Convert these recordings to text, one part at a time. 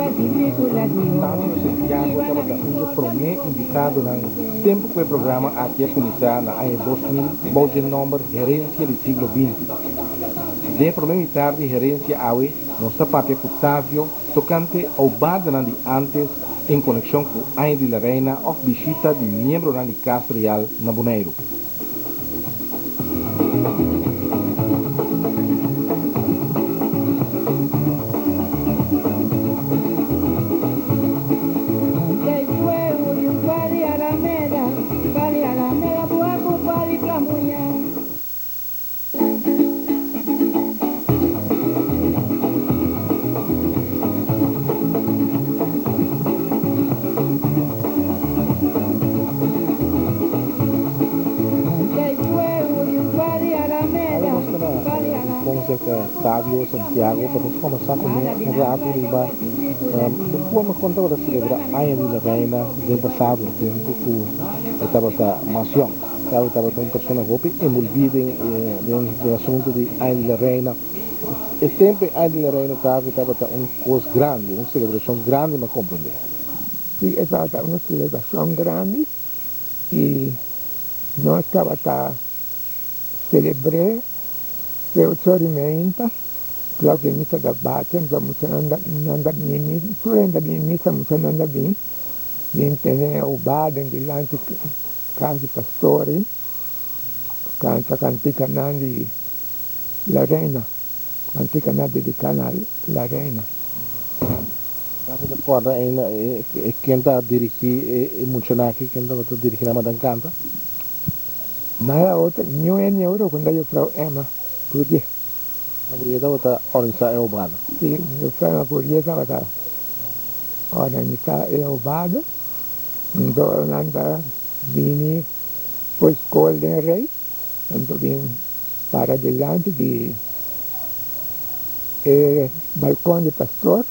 Tavio Santiago tabata un dje promé invitadonan tempu ku e programa aki a kuminsá na aña 2000 bou dje nòmber Herensia di Siglo Binti. Den e promé mitar di Herensia awe nos ta papia ku Tavio tokante oubadanan di ántes en konekshon ku Aña di la Reina òf bishita di miembronan di Kas Real na Boneiru. Awe nos ta na Rincon cerca Fabio Santiago pa nos combersa cu ne un rato riba e forma con tabata celebra Aña di la Reina den pasado, tempo cu e tabata mas yong. Fabio tabata un persona hopi envolvi den den asunto di Aña di la Reina. E tempo e Aña di la Reina Fabio tabata un cos grandi, un celebracion grandi mi a comprende. Sí, e tabata un celebracion grandi y nos tabata celebr'é te ocho ora y meinta, klok di misa ta bati, anto muchanan nan ta bini, tur hende ta bini misa, muchanan ta bini, bin tene aubá den dilanti kas di pastori, kanta kantikanan di La Reina, kantikanan dediká na La Reina. Nan ta kòrda ainda e ken ta dirigí e muchanan aki, ken tabata dirigí nan pa nan kanta? Nada otro, niun hende otro ku no ta Jufrou Emma Purye. Emma Purye tabata organisá e obado? Si, Jufrou Emma Purye tabata organisá e obado. Anto nan ta bini for skol den rei, nan ta bin para dilanti di e balkon di pastor,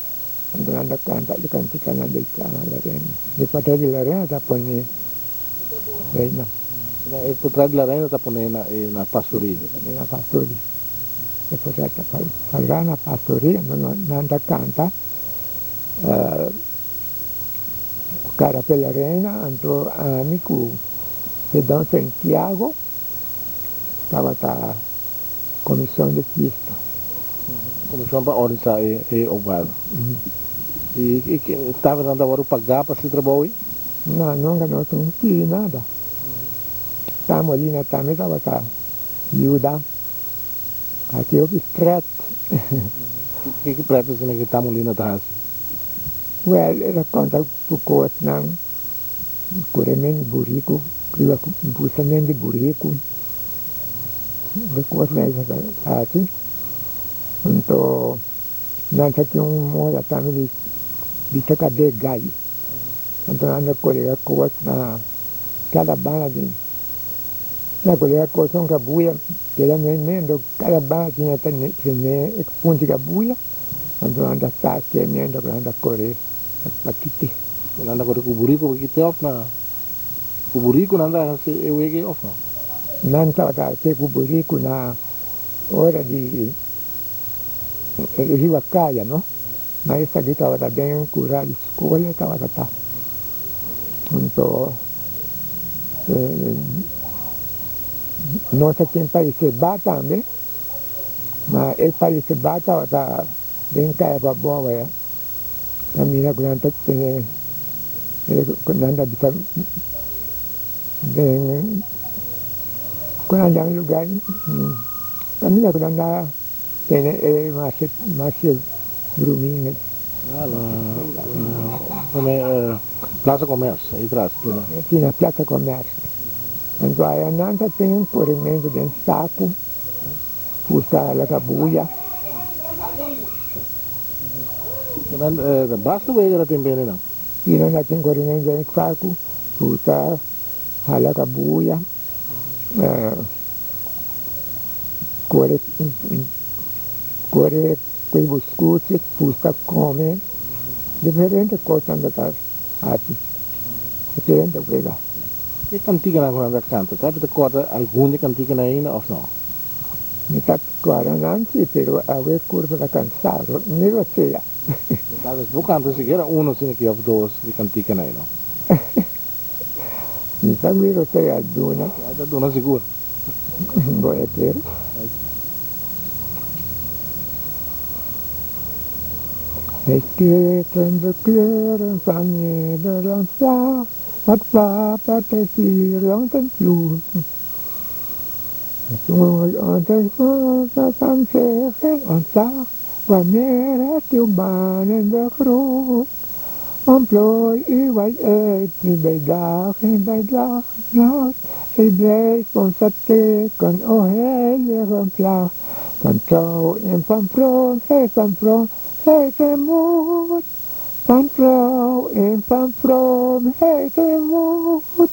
anto nan ta kanta e kantikanan dediká na la reina. E portret di la reina ta pone reina. E portret di la reina ta pone na pastoria. Na pastoria. E portret ta colgá na pastoria, anto nan ta kanta Cara pe la reina, anto ami ku e don Santiago tabata komishon di fiesta. Komishon pa organisá e obada. I tabata nan ta wòrdu pagá pa si trabou ei? No, nunka nos no pidi nada. Ta Molina tambe tabata yuda hasi hopi pret. Kiko pret asina ku Ta Molina ta hasi? Wèl, e ta konta ku kosnan, kuremen di buriku, riba busamen di buriku, e kosnan ei ta hasi. Anto nan sa tin un moda tambe di bisa kab'é gai. Anto nan ta kolega kos na kada banda di, nan kolega kos un kabuya keda meimei, anto kada banda tin e tene e punti kabuya. Anto nan ta sa ke mientras ku nan ta kore pa kite. Nan ta kore ku buriku pa kite òf na ku buriku nan ta hasi e wege òf no? Nan tabata hasi ku buriku na ora di riba kaya no, ma esaki tabata den kura di skol e tabata ta. Anto nos a tin paisé ba tambe. Ma e pais ba tabata den kaya pa boba ya kaminda ku nan ta tene ku nan ta bisa den ku nan yama lugar kaminda ku nan ta tene e marshe Brumin. Plaza Commerce ahi tras. Si na Plaza Commerce. Anto aya nan ta tin un korementu den saku. Busca la cabuya. Basta wega ta tin bene nan. Si nan a tin corriente den sacu, busca hala cabuya, core core cu e buscuchi, busca come, diferente cosnan ta ta haci, diferente wega. E canticanan cu nan ta canta, ta ta corda algun di e canticanan ainda of no? Mi ta kòrda nan si, pero awe kurpa ta kansado, mi lo sea. Tal bes bo kanta sikiera uno asina aki òf dos di kantikanan ei, no? Mi sa mira esei a duna. Ai ta duna sigur. Bo e kere. E schitterende kleuren van Nederlands vlag, wat wappert het hier langs een vloed. Van zich geen ontzag, wanneer het uw banen begroet. Ontplooi u wat uit, nu bij dag en bij dag nacht. Zij blijft ons het teken, o heilige vlag. Van trouw en van vroomheid, van vroomheid en moed. Van trouw en van vroomheid en moed.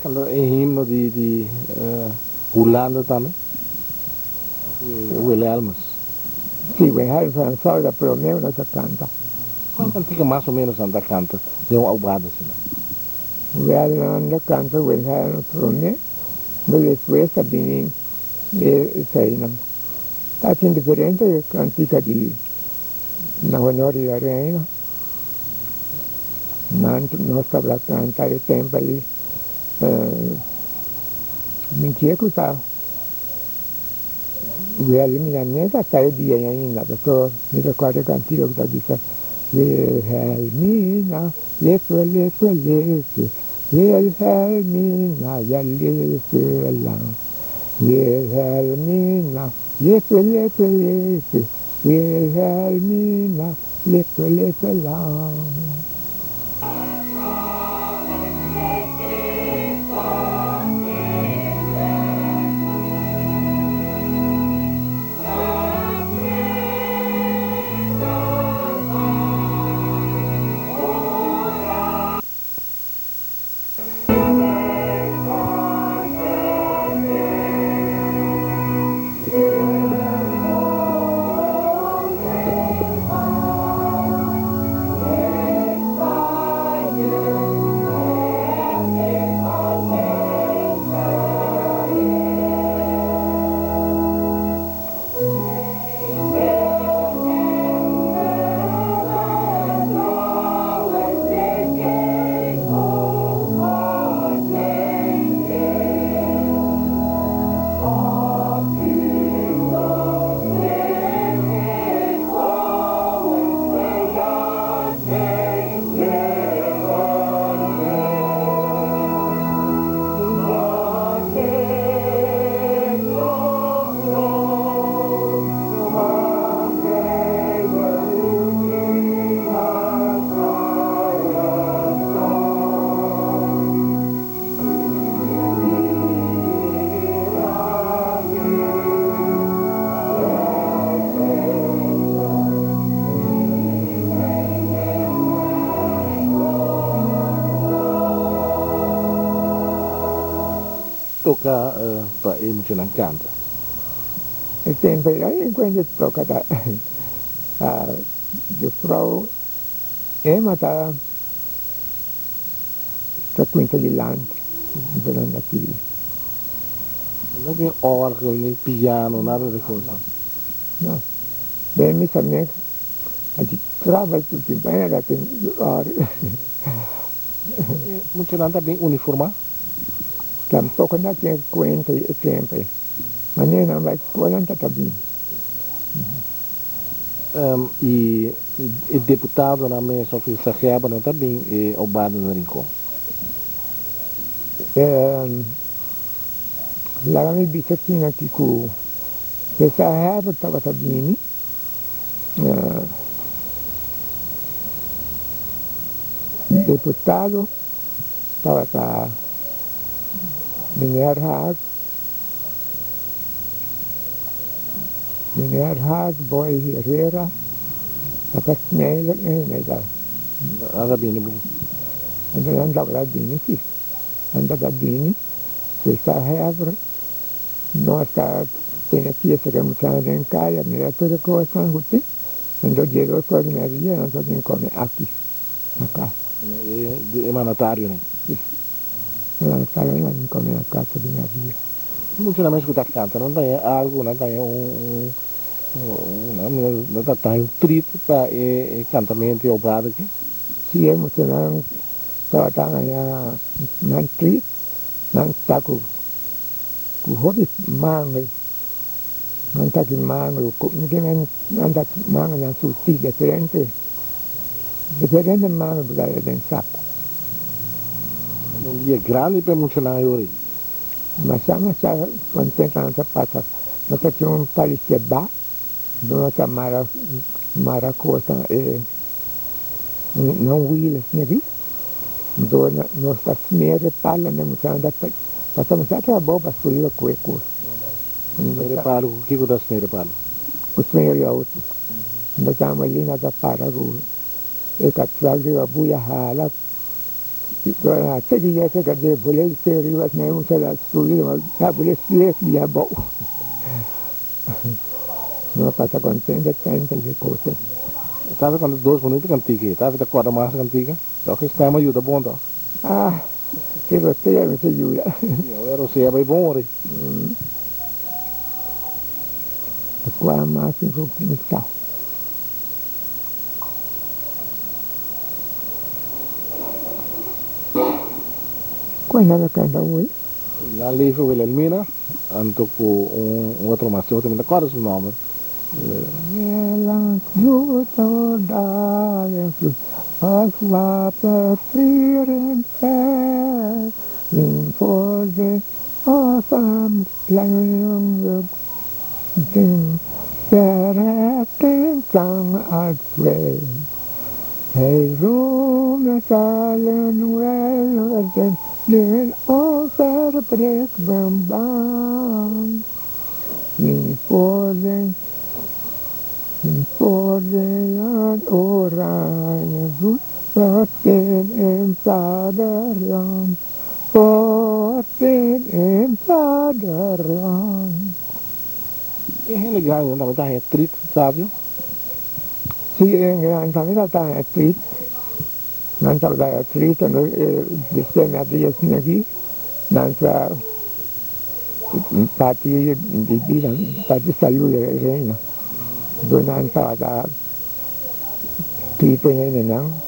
Kanta e himno di di Hulanda tambe? Wilhelmus. Si, Wilhelmus a sa prome nos a kanta. Cual cantica mas o menos nan ta canta den un aubada asina? Wel, nan ta canta Wilhelmus prome, pero despues ta bini e eseinan. Ta tin diferente cantica di na honor di la reina. Nan nos tabata canta e tempo ei. Mi kier cu ta Wilhelmina ne ta ta e dia ei ainda, pasobra mi ta corda e cantica cu ta bisa, Wilhelmina, lefe, lefe, lefe, Wilhelmina, ya lefe lang. Wilhelmina, lefe, lefe, lefe, Wilhelmina, lefe, lefe lang. toka pa e muchanan kanta? E tempu ei enkuentro toka ta Juffrouw Emma ta ta cuinta dilanti muchanan ta sigui. No tin orgel ni piano nada di cos. No. Den misa mes a di traba tur tin baña ta tin orgel. E muchanan ta bin uniforma? Tampoco na tin cuenta e tempo ei. Manera nan bai scola nan ta ta bin. I e deputadonan mes of e sageabanan ta bin e obada na Rincon? Laga mi bisa asina aki ku e sahaba tabata bini deputado tabata meneer Haas. Meneer Haas, Boy Herrera, Papa Snijder en Neda. Nan ta bini bo? Nan tabata bini si. Nan tabata bini. Questa hever nos ta tene fiesta ku e muchanan den kaya, mira tur e kosnan ku tin. Anto dje dos or di merdia nan ta bin kome aki na kas. E mandatarionan? Si. Nan ta nan a come na casa di Maria. Mucha nan mes cu ta canta nan ta haña algo, nan ta haña un un nan ta haña un treat pa e cantamento e obrada aki. Si e muchanan tabata haña nan treat, nan ta cu cu hopi mangel, nan ta ki mangel, nan ta mangel nan surti diferente. Diferente mano bo ta den saku. Un dia grandi pa e muchanan yori. Masha masha contento nan ta pasa. Nos ta tin un palicia ba, nos ta mara mara cosa e nan wiel asina aki. Enton nos ta smeer e palo nan muchanan ta pasa masha trabou pa subi cu e cos. Smeer e palo cu kico ta smeer e palo? Cu smeer di auto. Bo ta Molina ta para ku e katrak riba buya hala te di yese ka de bole se riba sne un sala subi ta bole sles di abou. No pasa contento tempo di cosa. Tavi canta dos bonito cantica ei. Tavi ta corda mas cantica. Toch e stem a yuda bon toch. Ah, si Rosea mester yuda. Si, awe Rosea bay bon ori. Kua mas mi por kuminsá? Kua nan a kanta awor? Nan lieve Wilhelmina, anto ku un otro mas, otro mi ta kòrda su nòmber. Nederland bloeit daar in vloei, als water vlieren ver, Wien voor de Voortin in vaderland. E hende grandinan tambe ta haña trit, sabio? Sí, e hende grandinan tambe ta haña trit. Nan tabata haña trit, anto despues mi a bira asina aki, nan ta parti bibida, parti salud di e reina. Anto nan tabata trit e hendenan.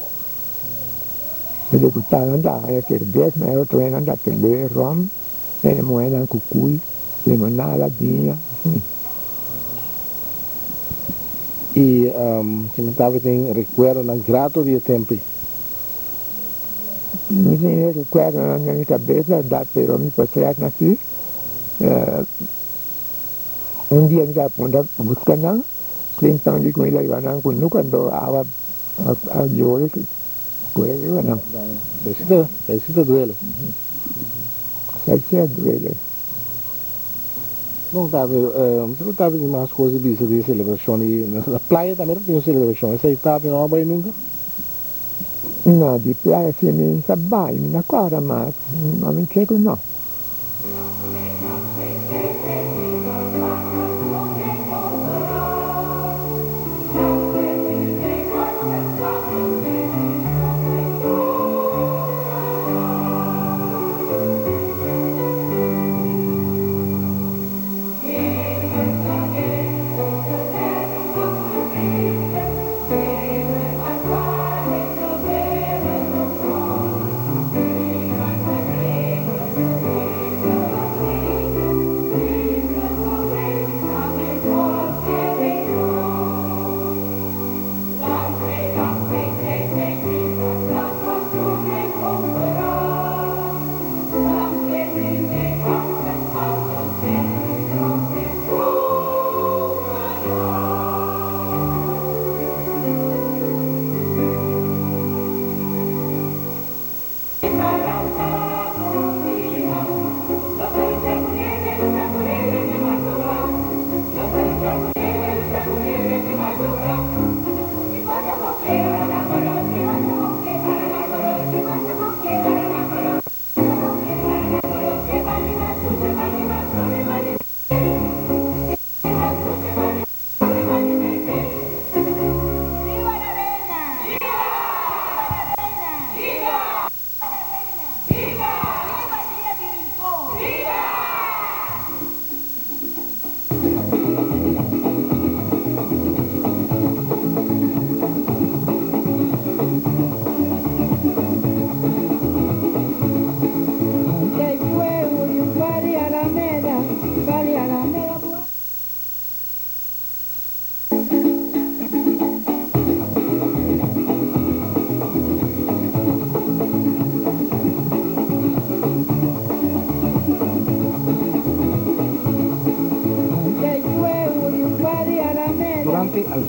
E deputadonan ta haña serbes, ma e otro hendenan ta bebe rom, hende muhénan ku kui, limonada, biña, asina. I si mi tabatin rekuerdonan grato di e tempu ei. Mi tin e rekuerdonan den mi kabes bèrdat, pero mi por trèk nan si. Un dia mi ta puntra buska nan. Clinton di cu mi laiba nan cu nuca ando awa a yori cu e riba nan. Esey ta duele. Esey si a duele. Bon David, mi sa cu David tin mas cos di bisa di e celebracion y na playa tambe ta tin un celebracion, esey David no a bay nunca? No, di playa si mi sa bay, mi no acorda mas, ma mi creo cu no.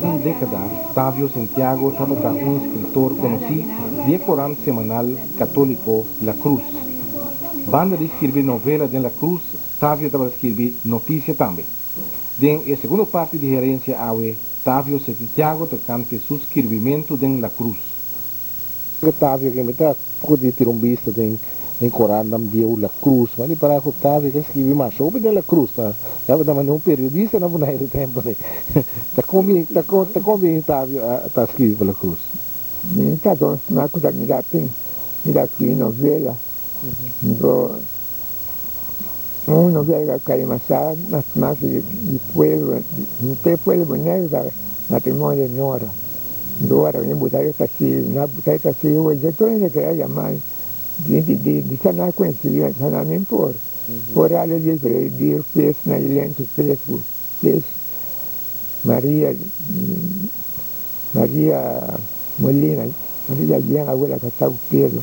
un dékada Tavio Santiago tabata un eskritor konosí di e korant semanal katóliko La Cruz. Banda di skirbi novela den La Cruz, Tavio tabata skirbi notisia tambe. Den e segundo parti di Herensia Awe, Tavio Santiago tokante su skirbimentu den La Cruz. Tavio ke mi ta poko di tira un bista den den korantnan bieu La Cruz, ma di para ku Tavio ke skirbi masha hopi den La Cruz, ta tabata manera un periodista na Bonaire tempu ei. Ta kon bin ta kon ta kon bin Tavio a ta skirbi pa La Cruz? Mi ta don sma ku ta mira tin mi ta skirbi novela, bo un novela ku kai masha mas mas di pueblo di pueblo Bonaire ta Matrimonio de Nora. Ora mi buta e ta si na buta e ta si oye tur hende kere yama di di di di sana coincidi sana mi por por ale di di pes na lento pes ku pes Maria Maria Molina Maria bien abuela kasa ku Pedro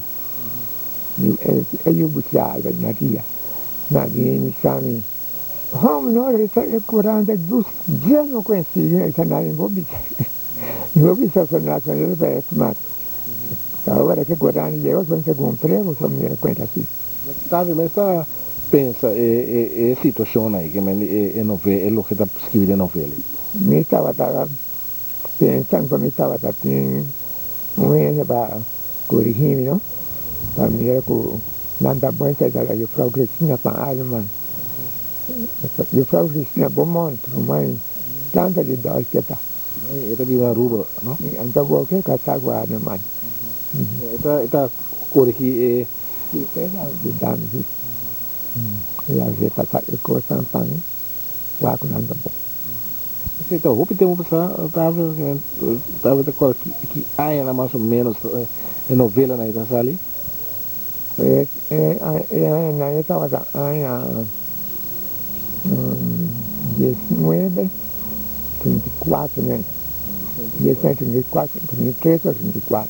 e yu buta Maria na mi sami. Hom no resa e kuranta dus dje no coincidi e sana mi bo bisa mi bo bisa so na so na pa e smak ahora ke kuranta yega so segun prego so mi cuenta si. Tavi mes ta pensa e e e situacion ai ke men e e nove e loke ta skibi den novela ei. Mi tabata pensa anto mi tabata tin un hende pa corigi mi no pa mira cu nan ta bon esei ta juffrouw Cristina van Aleman. Juffrouw Cristina Beaumont ruman tanta di Dolce ta. E ta biba Aruba no? Anto bo ke kasa ku Aleman. E ta e ta corigi e. Si e ta yuda mi si. E a repasa e kosnan pa mi wak ku nan ta bon. Esei ta hopi tempu pasá Tavio ta kòrda ki añanan mas o ménos e novelanan ei ta sali? E añanan ei tabata aña diesnuebe 34 ne, diesnuebe 34, 33 o 34.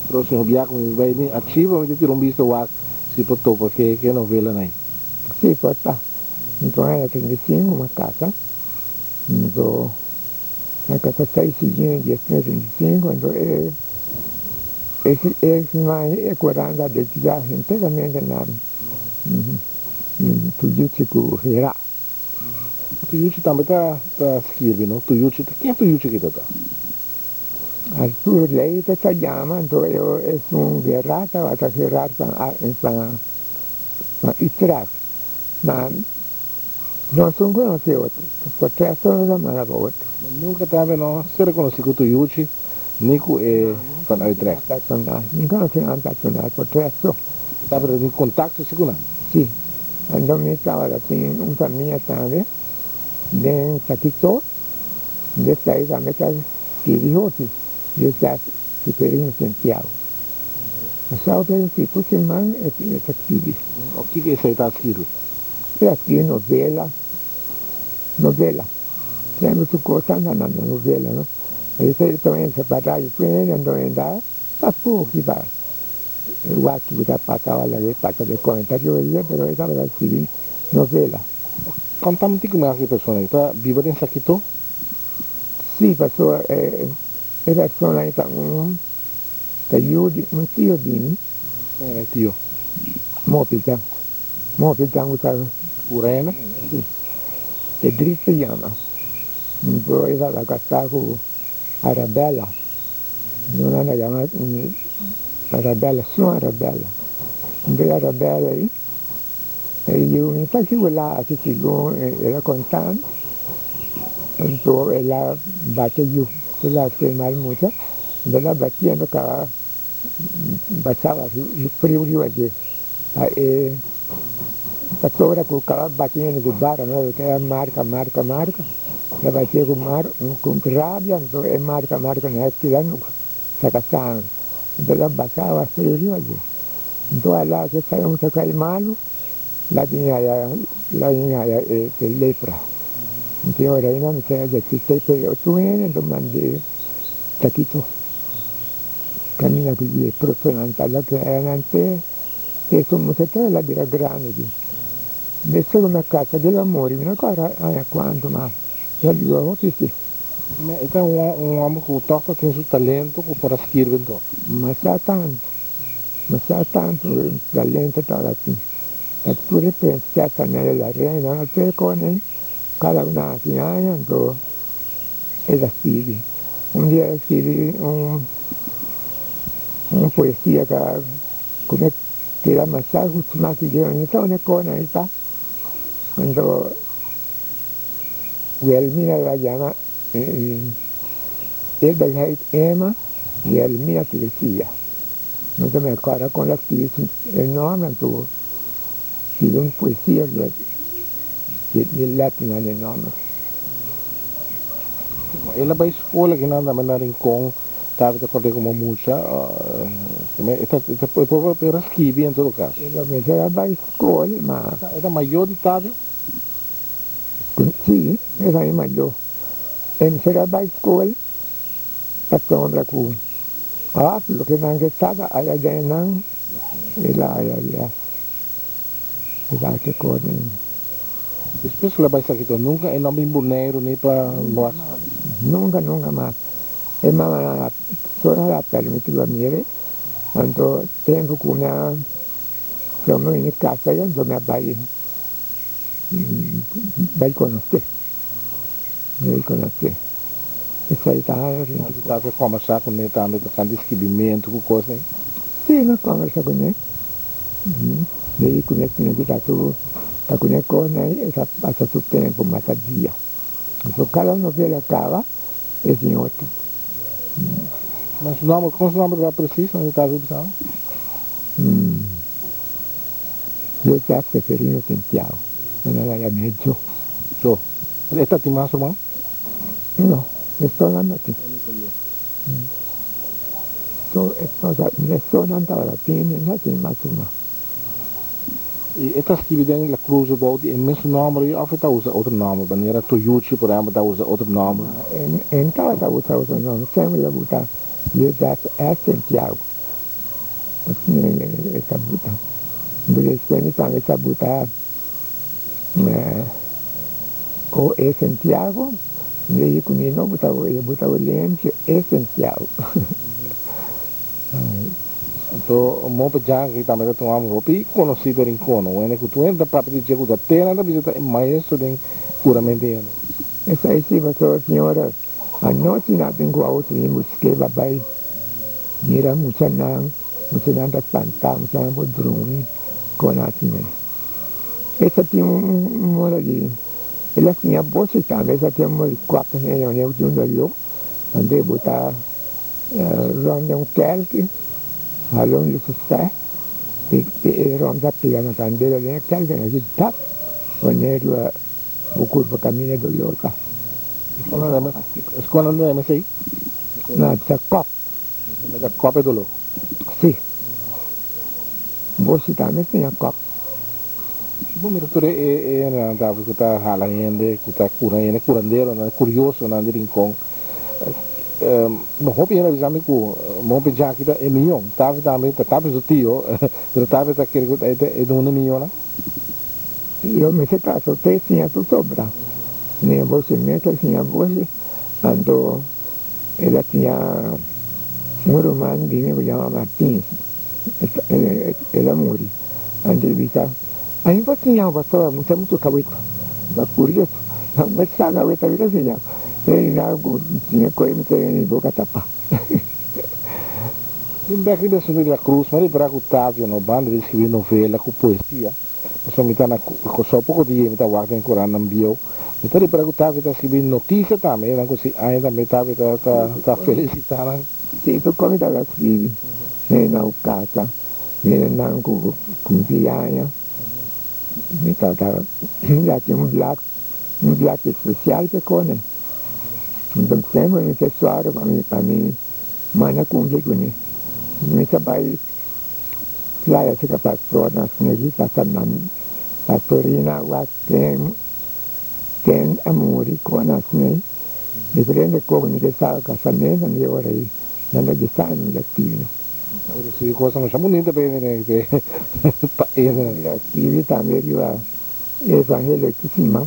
Próksimo biaha ku mi bai den archivo mi ta tira un bista wak si por topa ke novelanan ei. Si por ta. Nton aña 35 mi a kasa, nto mi a kasa seis siguiente diesnuebe 35 nto e e siman ei e kuranta a dediká henteramente na Tuyuchi ku Gerard. Tuyuchi tambe ta ta skirbi no? Tuyuchi ta ken Tuyuchi kita ta? Arturo Leite ta yama nto esun Gerard tabata Gerard van van Utrecht. Ma nos un conoce otro, por tres nos a manda pa otro. Ma nunca tabe no ser conoci cu Tuyuchi ni cu e Van Utrecht. Personal, mi conoce nan personal, por tres so. Tabe tin contacto si cu nan? Si, anto mi tabata tin un famia tambe den Sakito, despues tambe ta skirbi hopi, Joseph Seferino Santiago. Pasado pero si tur siman e ta skirbi. Kiko esei ta skirbi? E ta skirbi novela, novela. Semper tur kos ta na novela no. Esei ta e separá i prende anto e da pa puki pa wak kiko ta pasa ora e pasa den komentario pero e tabata skirbi novela. Konta mi tiki mas di e persona ei. Ta biba den Sakito? Si, pasobra e persona ei ta un. Ta yu di un tio di mi. Kon era e tio? Mopi Jan. Mopi Jan ku ta. Urena? Si. Edris se yama. Pero e tabata kasá ku Arabella. Nan a yama Arabella, su Arabella. Entonces Arabella ei, e yu mi ta ki wula asi segun el a konta mi. Anto el a bati e yu. Su las ku e mal mucha. Bo ta batiendo ka basaba friu riba dje pa e pasobra ku kaba batiendo ku bara no ta keda marka marka marka ta batie ku mar ku rabia anto e marka marka no a keda nunka saka sangre anto ta basaba friu riba dje anto ala ke sai un ta kai malu la bin haya la bin haya e lepra anto e ora ei mi ta despist'e pero tur hende anto mande. Taquito camina cu e protonan ta loke era nan te e su muchacho el a bira grandi di despues cu mi a casa di el a muri mi no acorda aña cuanto ma el a biba hopi si. E ta un hòmber ku tòg ta tin su talento ku por a skirbi anto. Masha tantu, masha tantu talento tabatin. Ta tur e prinsesanan i la reinanan tur e koning kada un a hasi aña anto el a skirbi. Un dia el a skirbi un un poesia ka ku mi keda masha gustu mas di dje, mi ta unda e konan ei ta. Anto Wilhelmina la llama Edelheid Emma Wilhelmina Teresia. No ta me acorda con la scribi e nombre anto pidi un poesia riba di letra di nombre. El a bay school aki nan tambe na Rincon. Tavi ta kòrd'é komo mucha, e ta e por a skibi en todo kaso. E lo mester a bai skol, ma. E ta mayó di Tavio? Sí, e ta mi mayó. E mester a bai skol pasobra ku òf loke nan ke saba aya den nan, el a haya lès. El a haci kos den. Despues ku el a bai Sakito, nunka e no a bin Boneiru ni pa Boas? Nunka, nunka mas. E mama solo a permiti pa mire, anto tempo ku mi a from mi kasa ya anto mi a bai bai konosé, bai konosé. Esei ta haña rinchi. Bo ta kòmbersá kuné tambe tokante skibimentu ku kos ei? Sí, mi a kòmbersá kuné. Mi kuné tin ku ta su ta kuné kos ei e ta pasa su tempu mata dia. So kada novela kaba. E sin otro. Ma su nomber, kon su nomber ta precies? No ta bisa. Joseph Seferino Santiago. Nan a yam'é Joe. Joe. E ta tin mas ruman? No, e so nan no tin. So, e so nan tabata tin, e no tin mas ruman. I e ta skibi den La Cruz bou di e mesun nòmber ei òf e ta usa otro nòmber? Manera Toyuchi por ehèmpel ta usa otro nòmber. E no tabata usa otro nòmber, semper el a buta Joseph S. Santiago. Asina e ta buta. Despues mi tambe sa buta O E. Santiago, mi a di ku mi no buta O E, buta Olencio E. Santiago. Anto Mope Janki tambe ta tuma hopi konosí den Rincon. Wende ku tur hende ta papia di dje ku ta te nan ta bisa ta e maestro den kuramento di hende. Esei si pasobra señora anochi nan tin ku auto bin busk'é pa bai mira muchanan, muchanan ta spantá, muchanan por drumi kon asina. Esa tin un moda di el a siña boshi tambe, esa tin un moda di kuater hende manera ku tin un doló, anto e bo ta. Rond den un kelki, hala un lusifè, i rond ta pega na kandela den e kelki, na si tap, pone riba bo kurpa kaminda dolor ta. Eskonde nan ta esei? Na bisa kòp. Mester kòp e dolor? Si. Bo si tambe siña kòp. Bo mira tur e hendenan ta ku ta hala hende, ku ta kura hende, kuranderonan, kuriosonan di Rincon. Bo hopi hende a bisa mi ku Mope Jaki ta e miyon. Tavi tambe ta Tavi su tio, pero Tavi ta kere ku e ta e duna e miyonnan. Lo mester ta so te siña su sobra. Ni e boshi mes a siña boshi, anto el a siña un ruman di mi ku yama Martins. El a muri. Anto el bisa, Ami por siña bo pasobra mi ta muchu kaweta. Ta kurioso. Mi sa kaweta mi ta siña. E na ku siña koe mi ta mi boka tapa. Bin bek riba e asuntu di La Cruz, mi a ripara ku Tavio no banda di skribi novela ku poesia, pasobra mi ta na Kòrsou poko dia i mi ta wak den korannan bieu. Mi ta ripara ku Tavio ta skribi notisia tambe, nan ku si aña tambe Tavio ta felisitá nan. Si, poko mi tabata skribi na kasa. Mira nan ku kumpliaño mi tabata ya tin un blak, un blak espesial pa e kone. Enton semper mi ta suaru pa mi pa mi manda kumpli kuné. Mi ta bai playa serka pastor nan snefi pasa nan pastorina wak ken ken a muri kon a snei diferente kos mi ta sa kasamento mi ora ei nan ta bisa mi ta skirbi. Sí, cosa masha bunita pa hende pa hende. Mi a skirbi tambe riba e evangelio di siman,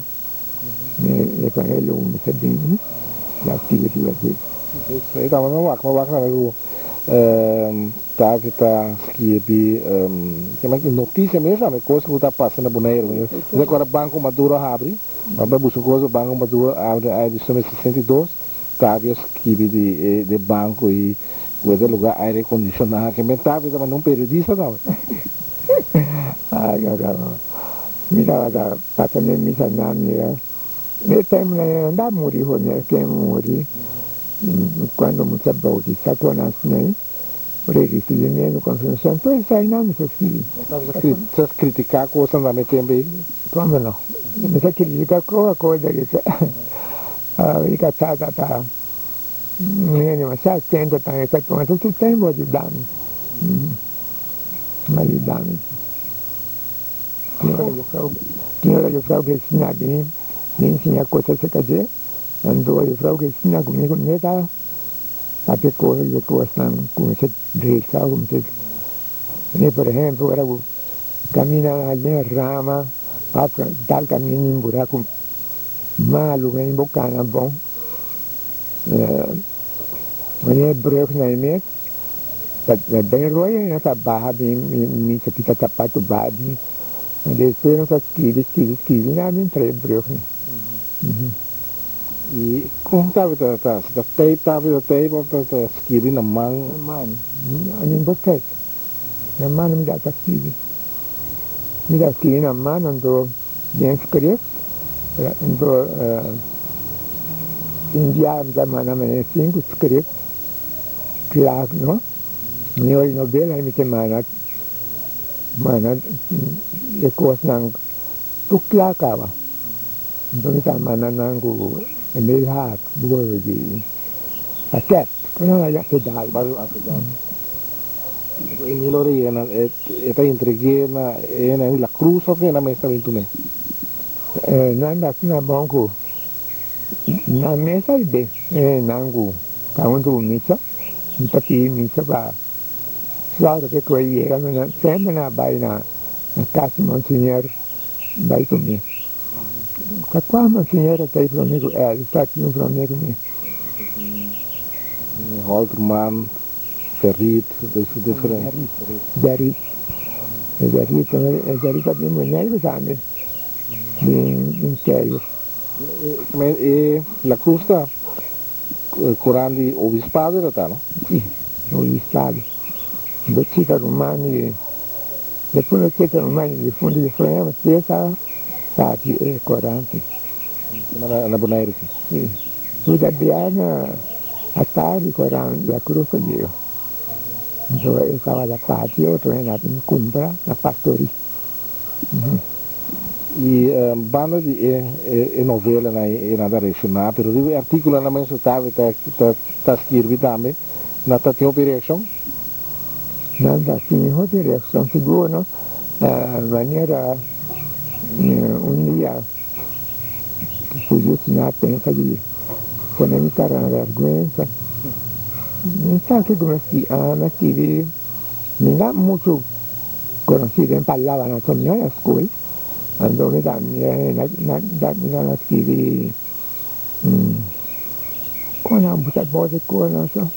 e evangelio ku mi ta bini. Mi a skibi riba dje. E tabata mi wak, mi wak tambe ku David ta skirbi notisia mes tambe, kos ku ta pasa na Boneiru. Mi ta kòrda Banko Maduro a habri, mi a bai buska kos pa Banko Maduro a habri na aña di 1962, David a skibi di e banko i ku e ta lugá aire kondishoná. Ke men David tabata un periodista tambe. Mi tabata pasa den misa na mira. E tempu nan e anda muri ho mi a ken muri cuando mucha bautisa cu nan snei ora e ricibi mi confirmacion tur esai nan mi sa scribi. Sa critica cosnan tambe tempu ei? Como no mi sa critica koe cosa cu sa mi casa ta ta mi demasiado atento ta esa cosa tur tempu a yuda mi a yuda mi. Tin ora jufrou Cristina bin bin siña cosa acerca dje, anto jufrou Cristina cu mi cu mi ta papia cos riba e cosnan cu mester drecha o cu mester pone por ehempel ora cu camina na algun rama of tal camina den buraco malo cu bo cana bon wanneer e brug na e mes. Ta den roya y nos a baha bin mi sa kita zapato baha bin despues nos a skibi skibi skibi na bin trae brug ni. Y con tabata ta si ta tape tabata tape of ta ta skibi na man? Na man mi bo tape na man mi ta skibi mi ta skibi na man anto den script anto tin bia mi ta manda manera sinku script. Kla no mi oi no bela mi semana mana e kosnan tur kla kaba enton mi ta manda nan ku e mail haak bor di paket ku nan a pedal. Emilio Reyena e ta entregu'é na e na La Cruz of e na mes ta bin tum'é? Nan ta asina bon ku Nan mes a ibe e nan ku ta huntu ku misa, mi ta pidi misa pa sòru ke ku e yega, mi nan semper nan a bai na kas di Monseñor bai ku mi. Ta kua Monseñor a ta i prome ku el, ta tin prome ku mi. Holterman, Ferrit, diferente. Ferrit, Ferrit, Ferrit a bin Boneiru tambe, bin Keio. E La Cruz ta Coran di Obispado era ta, no? Si, Obispado. Bo chika ruman di Despues bo chika ruman di difuntu di Frema te sa parti e corante. Na Boneiru si. Si. Tu ta bia na atardi Coran La Cruz ta yega. Enton e tabata parti otro hende a bin cumpra na factory. Y banda di e novelanan e nan ta reacciona, pero riba e articulonan mes cu Tavi ta skirbi tambe, nan ta tin hopi reaccion? Nan ta tin hopi reaccion, sigur no, manera un dia Julio a pensa di pone mi cara na verguensa, mi sa kico mi a skirbi, mi na mucho. Conocí den palabra na Somiana School, anto mi ta mira mi ta na skibi con nan buta abou di cos nan so,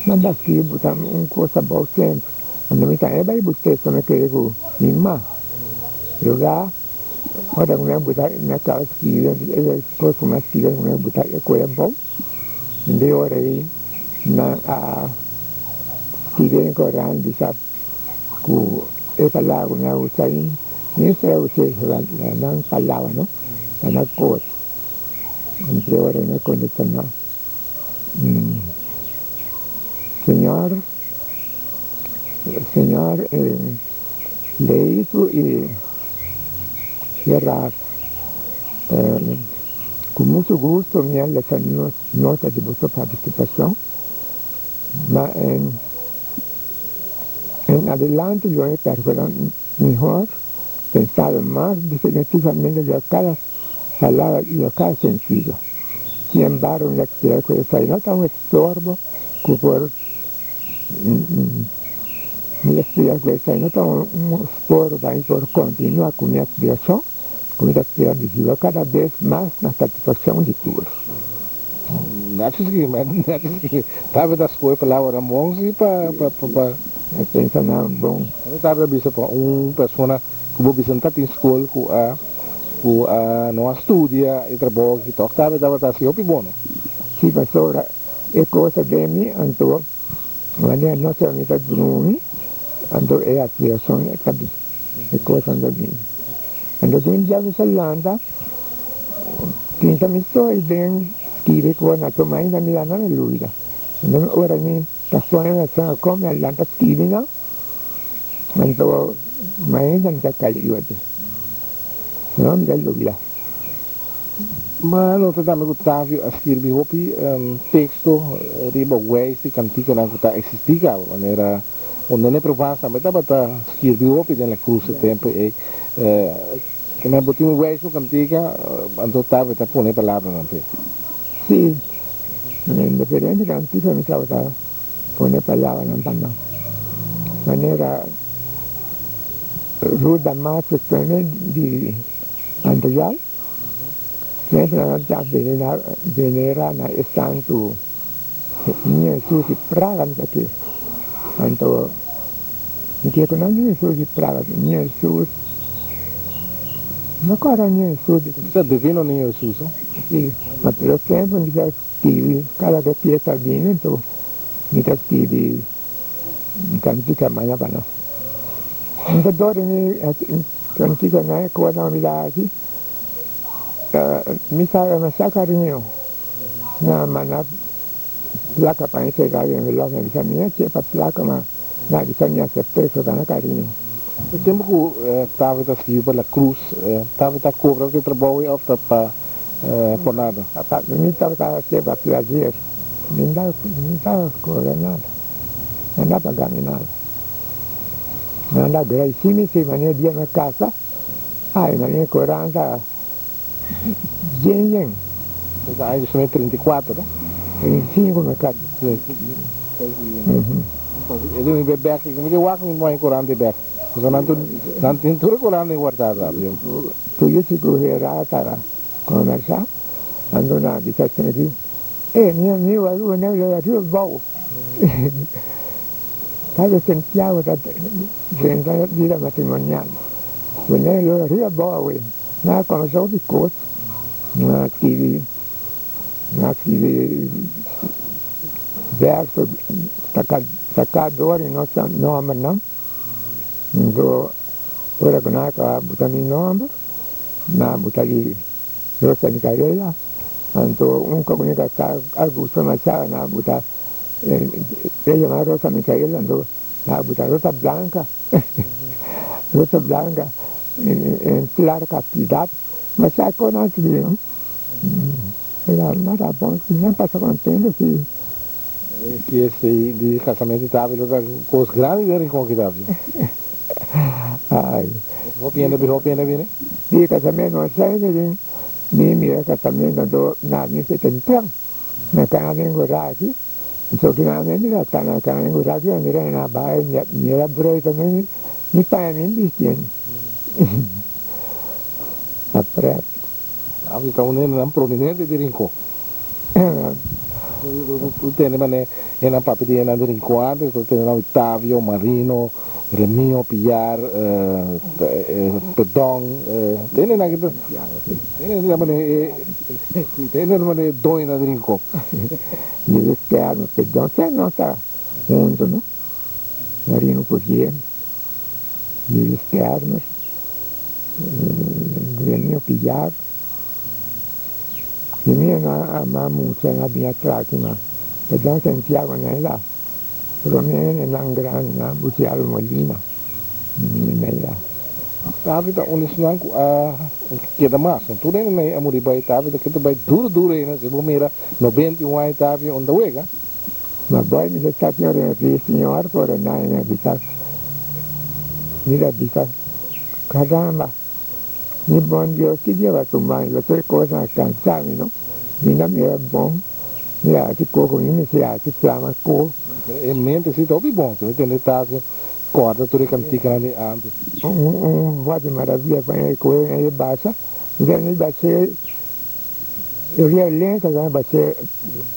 nan ta skibi buta un cos abou semper, anto mi ta e bai but'e so mi kere cu mi ma lugar ora cu mi a buta mi a caba skibi e cos cu mi a skibi mi a buta e coy abou. Di ora ei nan a skibi den koran bisa ku e palabra ku nan a usa ei ni sa usa nan palabra no, ta nan kos. Entre ora nan a kontesta nan, Señor, Señor Leitu i Gerard. Cu mucho gusto mi a lesa nota di boso participacion, ma en adelante lo e percura mihor, pensado mas definitivamente riba cada palabra y riba cada sentido. Sin embargo, mi ta spera cu esaki no ta un estorbo cu por mi ta spera cu esaki no ta un estorbo pa mi por continua cu mi aspiracion. Ku mi ta spera di hiba kada bes mas na satisfakshon di tur. Nachi skibi, ma nachi skibi. Tabata skohe palabranan bon si pa pa pa. E pensa nan bon. Anto tabata bisa pa un persona ku bo bisa no ta tin skol ku a ku a no a studia e trabou aki tok tabata tabata hasi hopi bono. Si pasobra e kos a den mi anto wanneer nochi mi ta drumi anto e aspiracion ta bin e kosnan ta bin. Anto tin dia mi sa lanta pinsa mi so i den skibi ku na tuma ainda mi lanta mi luida. Anto ora mi ta soña mi a soña kon mi a lanta skibi nan anto mainta mi ta kai riba dje sino mi ta lubida. Ma nota tambe ku Tavio a skirbi hopi teksto riba wijs di kantikanan ku ta eksistí kaba, manera un Nene Provence tambe tabata skirbi hopi den La Cruz e tempu ei. Kimen bo tin un wijs un kantika, anto Tavio ta pone e palabranan p'e. Sí, den diferente kantika mi tabata pone palabranan pa nan. Manera Ruth Damascus prome di Antrial, semper nan ta venera na e santu Niño Hesus di Praga mi ta kere. Anto mi kere ku no Niño Hesus di Praga, Niño Hesus, no kòrda Niño Hesus di. Sa divino Niño Hesus, no? Si, ma pero semper mi ta skibi kada ke fiesta bini anto mi ta skibi Cantica maña pa nos. Mi ta dormi cantica na e cosnan mi ta haci. Mi sa masha cariño. Na manda placa pa entrega den envelop. Mi a bisa mi a chepa placa ma na bisa mi acepta eso ta na cariño. E tempo cu Tave ta scribi pa La Cruz, Tave ta cobra pa e trabou ei of ta pa por nada? Mi tabata hacié pa placer. Mi no ta cobra nada. Mi no ta gana nada. Mi anda agradeci mi si manera dia mi casa, ay manera coranta yen yen. Esa aña di 34, no? 35 mi casa. E dun mi bek, mi di wak mi moe corante bek. Pasobra nan tur, nan tin tur e corante guardá sa. Tuyo si cu hera ta conversa, anto nan bisa asina. E mi amigo a riba nel a riba bou. Padre Santiago ta drenta bida matrimonial. Wanneer lo riba bou awe, nan a comenzá hopi cos, nan a scribi, nan a scribi verso saca door di nos nombernan. Anto ora cu nan a caba buta mi nomber, nan a buta di Rosa Micaela, anto un comunica sa a gusta masha na buta e yama Rosa Micaela anto na buta Rosa Blanca Rosa Blanca en clara castidad masha cos nan sigui no pero nan ta bon nan pasa contento si. E fiesta di casamento ta lo ta cos grandi den Rincon kita. Ay. Hopi hende bini, hopi hende bini? Di casamento no sa hende bin, mi mira casamento anto na mi fe tempran, na cana den gurashi, so ki na mi mira ta na cana den gurashi a mira na bai mira bruid tambe mi paña mi bisti a pret. Abi ta un hendenan prominente di Rincon. Tu tende mane e nan papia di e nan di Rincon antes, tu tende nan Octavio, Marino, Remio, Piar, Pedon, tende nan ki tende nan mane e tende nan mane e doñonan di Rincon. Luis Carlos Pedon, sey nos ta hunto no, Marino Pujie, Luis Carlos, Remio Piar. Mi mira nan a ama mucha nan a bin atras di nan. E don Santiago nan la. Prome hende nan grandi nan Bucialo Molina nan la. Tavi ta un esnan ku a keda mas. No tur hende nan a muri bai. Tavi ta keda bai duru duru einan. Si bo mira 91 aña Tavi unda wega. Ma boy mi ta sa señor mi pidi señor por nan mi a bisa mi ta bisa caramba. Mi bon Dios ki lleva su man lo tur cosnan a cansa mi no mi no mira bon mi a haci coco mi mester haci plama co. Pero e mente si ta hopi bon si mi tende Tavio corda tur e canticanan di antes. Un voz di maravilla pa e cohe e basa mi ta mi bas'e. Ria lenta ta basé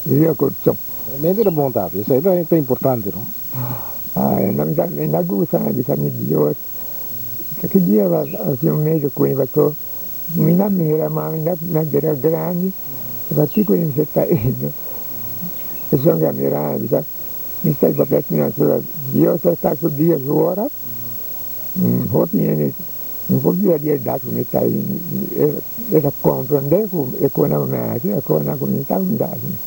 ria corchon. Mente ta bon tata, esei ta importante no. Ay, no mi na gusta na bisa mi Dios. Ki dia va haci un medio cu mi paso mi na mira ma mi na bira grandi pakico mi mester ta indo. Esun ke a mira mi bisa mi sta papia cu mi Dios ta sta su dia su ora. Hopi hende no por bira di edat ku mi ta i e ta komprondé ku e konan ku mi a hasi, e konan ku mi ta kuminsá hasi.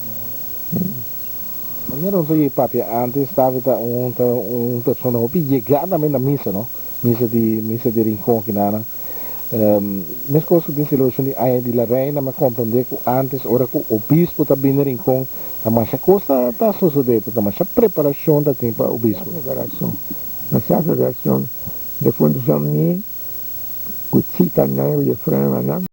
Manera nos a yei papia antes, David ta un ta un persona hopi yegá tambe na misa, no? Misa di misa di Rincon kinanan. Meskos ku den selebrashon di Aña di la Reina, mi a komprondé ku antes ora ku obispo ta bini Rincon, ta masha kos ta ta sosodé, ta masha preparashon ta tin pa obispo. Preparashon. Masha preparashon. Defuntu son mi ku chita nan ku jefrou nan.